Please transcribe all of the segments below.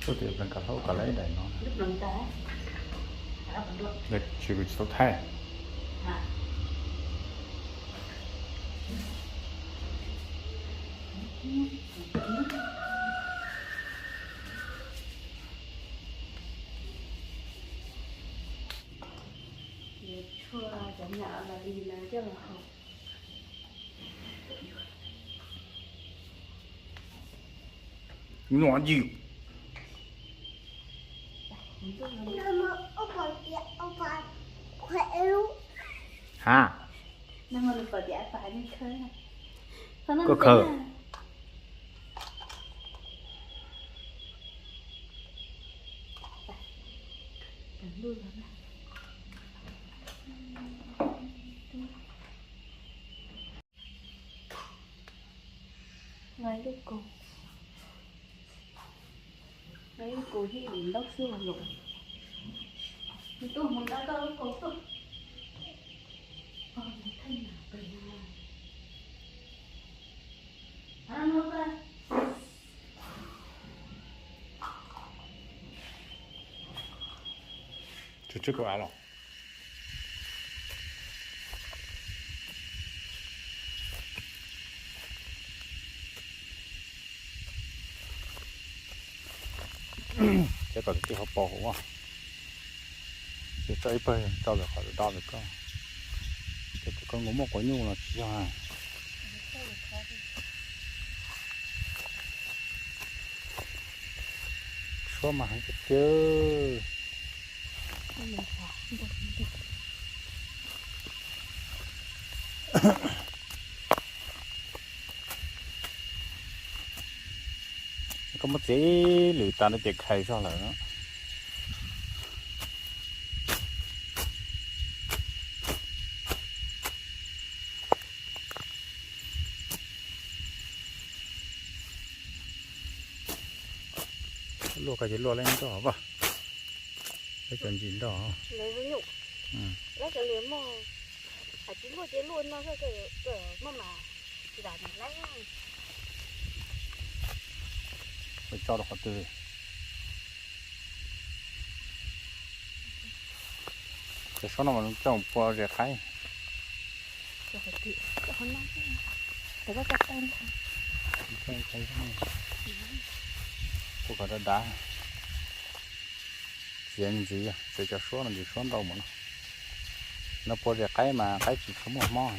Txoj tias pleev kav hlaub kav lawm daim no. Tsis, kuv tsis tau thaij. Nua ywm. Ha. Koj khaws. Nqa ib lub kaus, nqa ib lub kaus thiab ib lub ntaub xwb los. Nws tuaj mus nqa koj lub kaus tuaj. Tsw tsw kaus av los. Ces kom tus tij ho pos hauv. Ces tso ib pawg tso lawm qhov do ntawm koj. Ces tus koj nkaus muaj quav nyuj los tsis yog. Suab mas heev tiag tiag. Koj muab txiav ib lwm tas no ces khais zog lawm. Luaj koj ces luaj leej nroj vaj. Peb cov ntsis nroj. Peb tso rau qhov twg? Cov suab no mas coj pua zes qaib. Pua kom dav dav. Txiav ntxiv, txiav cov suab no ntsis suab ntau mus no. No pua zes qaib mas qaib tsis tshua muaj mob.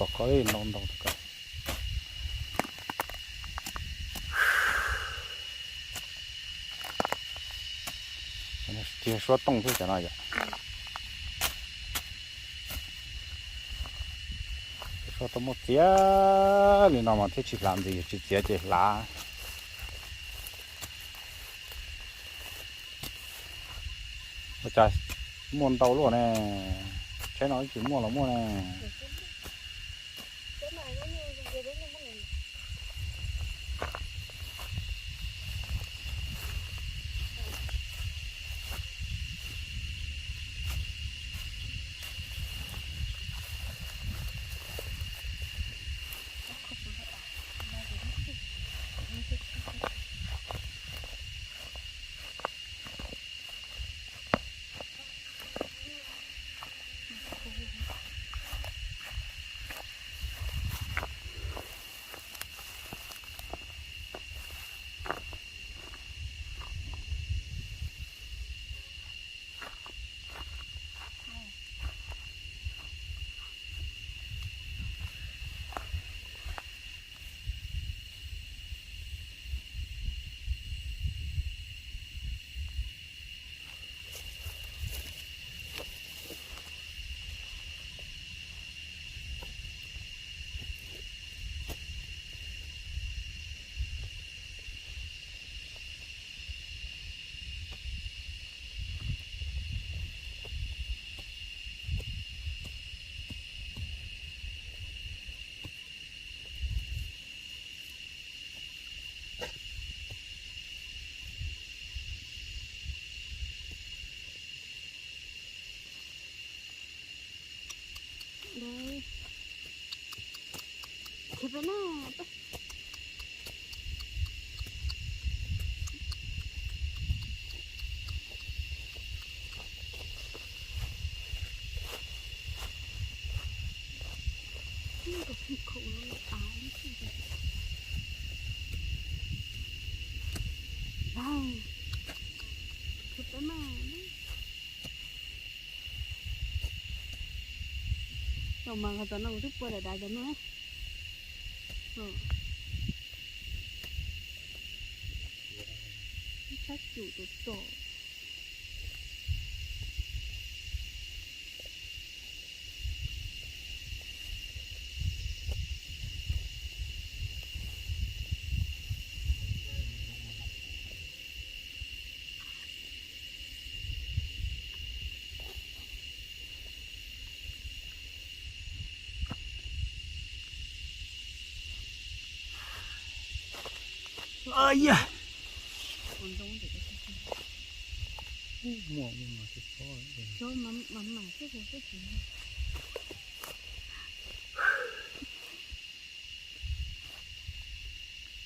Pom qhov ntau ntau. Tiag suab tooj thiab cov no yom. Suab tooj muaj txiav li no mas thiaj tsis hlav ntxiv, tsis txiav ces hlav. Ua cas muaj ntau luaj ne? Tsheb no tsis muaj los muaj ne. Rau na. Tau mas qhov tom no kuv twb pua dav dav cov no. Tshab cum tom tom. Yog, muaj muaj mas tsis txhob.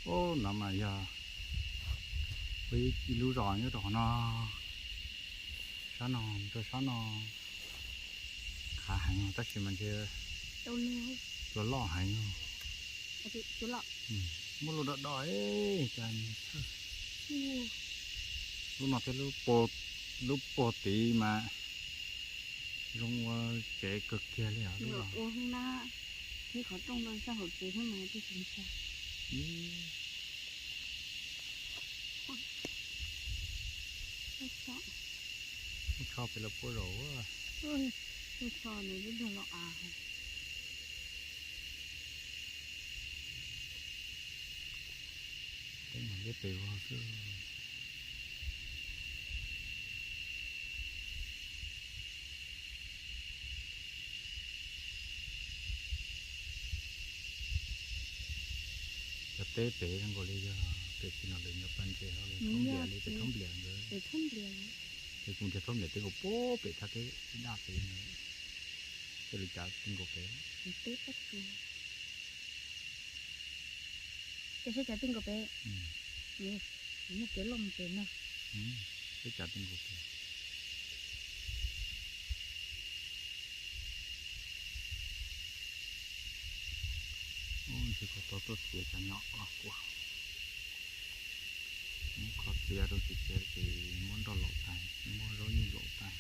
Ub, no mas yog ib lub zos nyob rau qhov no, sab no rau sab no, khav heev tab sis mas ntshe cua loj heev. Muab lub do do, cas lub no thiab lub puag tid mas zoo ua tsev kawg kiag li os. Ua na, nyob qhov rooj no sab hauv tsev thiab mas tsis ntshai. Ub, tsho pem los puag zaum. Ub, tsho nws twb dog los av. Peb mam liab pem vog xwb. Cov teb pem zoo nkaus li yog pem tsis no lawv nyob paj ntses hauv li, thob nplias li, pem thob nplias ntawd. Ces kuv nrhiav thob nplias teb nkaus puag pem thaj teb ib daj pem, coj lawv cav teb nkaus pem. Ces seb cav teb nkaus pem. Muaj kev loj mus pem no. Seb cav teb nkaus pem. Ub, ntshe kuv tau tuaj txiav cov nyom los kuas. Muab kho txiav rau tsis txiav ces muab nroj laum tas, muab zaub nyuj laum tas.